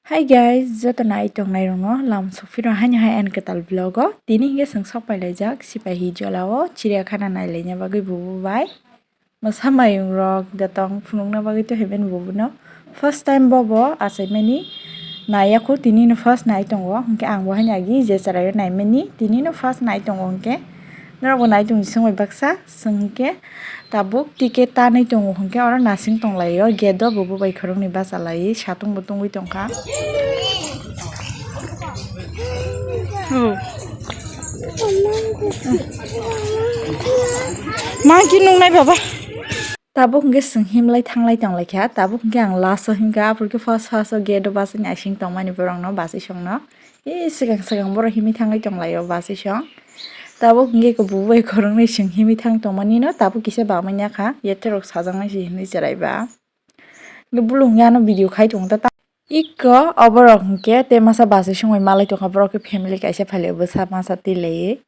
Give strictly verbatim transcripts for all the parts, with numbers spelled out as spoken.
Hi guys, joto nai tongnai rokno lam sokphiro haino hai ani kwtal vlog o. Tini hinkhe chwng sok pailaijak Sipahi Jola o chiriyakhana nailaina bagwi bubu bai. Mwsa mayung rok da tong phunukna bagwi to heben bubuno. First time bobo achaimani naiya kho, tini no first nai tongo. Hinkhe ang bo haino agi je chwraio naimani, tini no first nai tongo hinkhe. Norok bo nai tong di songbai baksa, chwng hinkhe tabuk ticket tanwi tongo hinkhe oro nasing tonglaio, gate o bubu bai khoroknwi bachalaiwi satung bo tungwi tongkha. Oh. Monkey nungnai baba. Tabuk hinkhe chwng himlai thanglai tonglaikha, tabuk hinkhe ang last o hinkha, aphuru khe first first o gate o bachai naising tongmani borokno bachai songno. Ee, swkang swkang borok himwi thangwi tonglaio bachai song. Tabuk hinkhe bubu bai khoroknwi chwng himwi thang tongmani no tabuk kisa bamwi nakha, yatrok sajaknai se hinwi chwrai ba. Hinkhe bulu hinkhe ano video khai tongo ta. Iko oborok hinkhe tei masa bachai songwi malai tongkha, borok khe family kaisa phailai bwsa masa twi laiwi.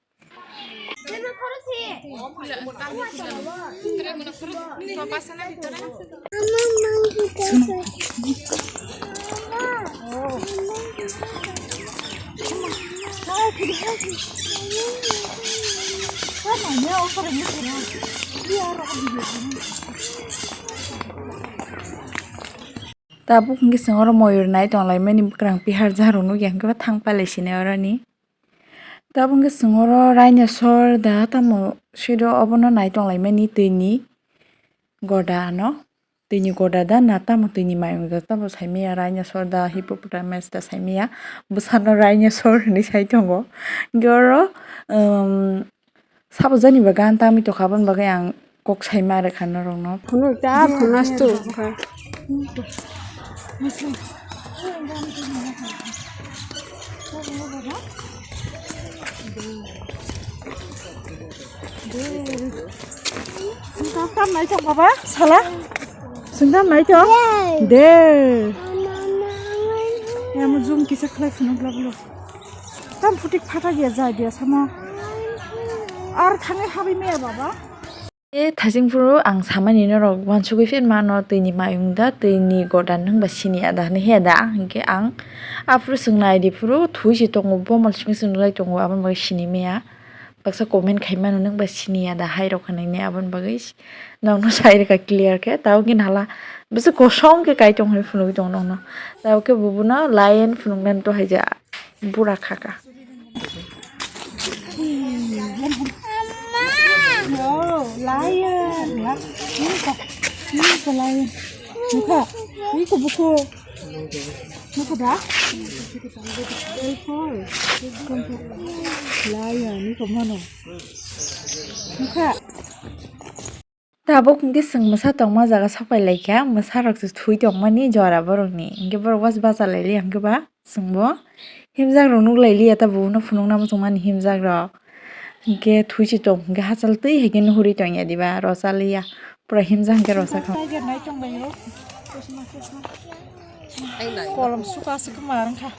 Tabuk hinkhe chwng oro moyur nai tonglaimani, bwkrang pihar jarok nukya hinkhe thang pailai sini oroni. Tabuk hinkhe chwng oro rhinosaur da tamo swido obono nai tonglaimani twini goda ano. Twini goda da na tamo twini mayung da tamo saimaya, rhinosaur da hippopotamus da saimaya, bwsano rhinosaur hinwi sai tongo. Hinkhe oro, um, sabo jani ba gan tangwi tongkha, aboni bagwi ang kok saima rwkha norokno. Phunuk ta, phunas tu. Tam tam nai tong baba, sala. Sungdam nai tong. Yay. De. Mama, mama. Ya mo zoom kisa khlai phunuk la bolo. Tam phutik phatak ya jai dia sama. Ar thangai habi me baba. E thasing phuru ang samani norok uansugui phin mano, twini mayung da, twini goda nwng ba sini ya da hinwi he da, hinkhe ang aphuru chwng nai di phuru thui se tongo, bomal simi se nulai tongo, aboni bagwi sini maya. Baksa comment khai mano, nwng ba sini ya da hai rok hinwi ne, aboni bagwi nokno sai rwkha clear khe, tabuk khe nala bwswk kosom khe kai tong hinwi phunugwi tongo nokno, tabuk khe bubuno lion phunuknani to hai ja bura kha kha. Oh, lion. Niko, niko lion. Niko, niko buku. Niko da? Lion, niko mano. Niko. Tabuk hinkhe chwng mwsa tongma jaga sapai laikha, mwsa rok se thui tongmani jora borokni, hinkhe borok bas bacha laili hinkhe ba chwngbo himjak rok nuk laili ya, ta bubuno phunukna muchungmani himjak rok, hinkhe thui se tong hinkhe hachal twi hai khe nuhuri tong ya diba, rosa liya, pura himjak hinkhe rosa kha. Kolom suka se kwma rwngkha.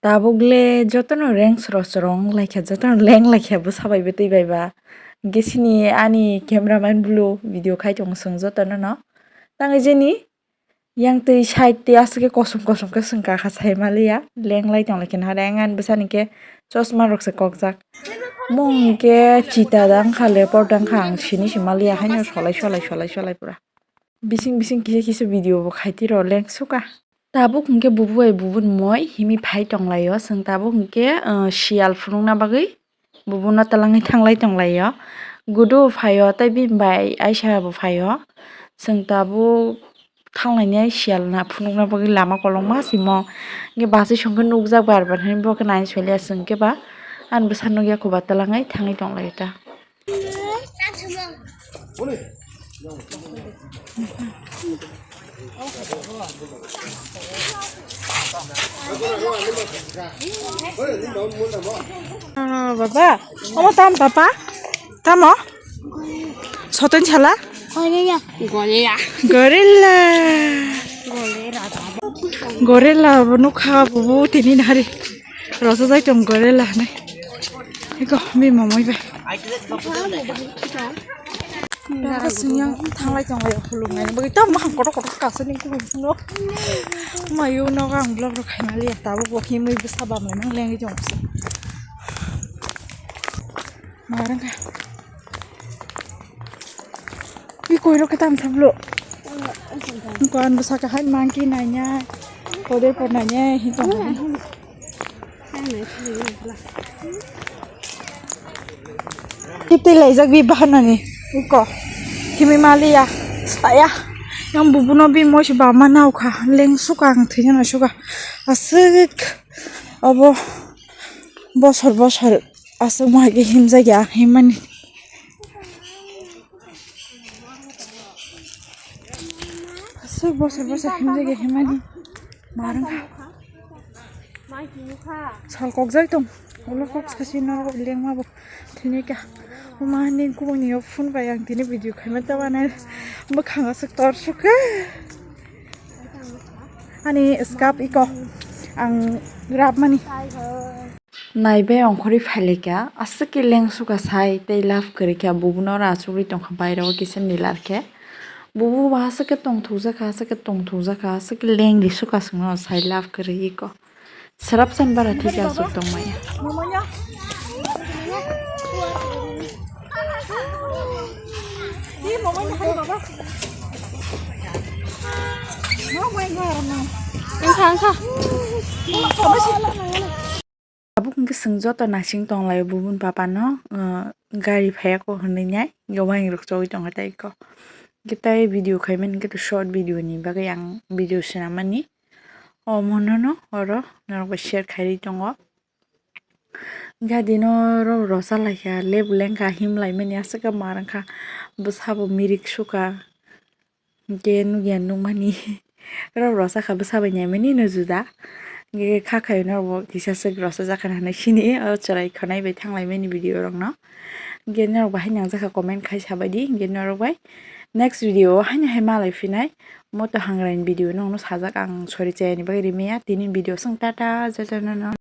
Tabuk le jotono ranks rok chwrwng laikha, jotono leng laikha bwsa bai bwtwi bai ba. Hinkhe sini ani cameraman bulu video khai tongo chwng jotono no. Tangwi jeni yang twi side twi aswk khe kosom kosom khe chwng kakha sai maliya, leng lai tong lai khe nahar ang ani bwsani khe chosma rok se kokjak. Mung hinkhe chita da wngkha, leopard da wngkha, ang sini se maliya haino solai solai solai solai pura. Bising bising kisa kisa video bo khai twi rw leng suka. Tabuk hinkhe bubu bai bubuni moi himwi phai tonglaio. Chwng tabuk hinkhe, uh, siyal phunukna bagwi bubuno twlangwi thanglai tonglaio. Gudu phaio tei bini bai Aisha bo phaio. Chwng tabuk thanglainai siyal na phunukna bagwi lama kolokma simo. Hinkhe bachwi songkhe nukjak bar bar hinwi bo khe naina saliya chwng khe ba. Ani bwsa nukya kho ba twlangwi thangwi tonglaio ta. Oh, baba, omo tam papa? Tamo? Soten sala? Gorilla. Gorilla. Gorilla. Gorilla. Gorilla bo nukha bubu tini nari. Rosa jai tong gorilla ne. Iko mi momoi bai. Bangkha sini ang thanglai tonglai khulumnai bagwi tamo makhang kotor kotor kasani kubun sino. Mayu nogo ang vlog rok khaimaliya tabuk bo himwi bwsa bamlaimang lengwi tongse. Marangkha. Ui koirok khe tamo sablo. Ko an bwsa kahai monkey nainai. Koder por nainai hin tong. Kitwi laijak bi bahanani uko himwi maliya saya yang bubuno bi moisu bama naukha leng suka ang thwina suka aswk obo bosor bosor aswk mohai khe himjakya himmani aswk bosor bosor himjakya himmani marwngkha. Sal kokjak tong. Ulo kok sasi norok lengma bo. Thini ka. Uma ni kubang ni phone bai ang tini video khaima ta wana. Bwkhang aswk tor sukha. Ani scap iko. Ang rap mani. Naibe ongkhorwi phailika aswk ke leng suka sai tei love kwrwi kha bubuno ra chugwi tongkha bairo kisa nilar khe. Bubu ba aswk ke tongthokjak kha aswk ke tongthokjak kha aswk ke leng ri suka swngno sai love kwrwi iko. Srap san bara thwi ka aswk tongmaya. Wngkha wngkha. Tabuk hwnkhe chwng joto naising tonglaio bubun papano gari phaiya kok hwnwi nai wahing rok chogwi tongkha tei kok hwnkhe tei video khaimani hwnkhe short video ni bagwi ang video swnam mani omo nono oro norok bai share khairwi tongo. Gadino rok rosa laikha lebu lengkha himlaimani aswk ma rwngkha bwsabo mirik suka. Hwnkhe nukya nukmani rok rwchapkha bwsa bai naimani no juda. Hwnkhe kha khaio norokbo kisa swk rwchapjakha hinwi sini o chwrai khwnai bai thanglaimani video rokno. Hwnkhe norok bahai nangjakha comment khai sabaidi hwnkhe norok bai next video o haino hai malai phinai moto hangrani video nokno sajak ang sori chayani bagwi rimaya tini video swng tata jotono no.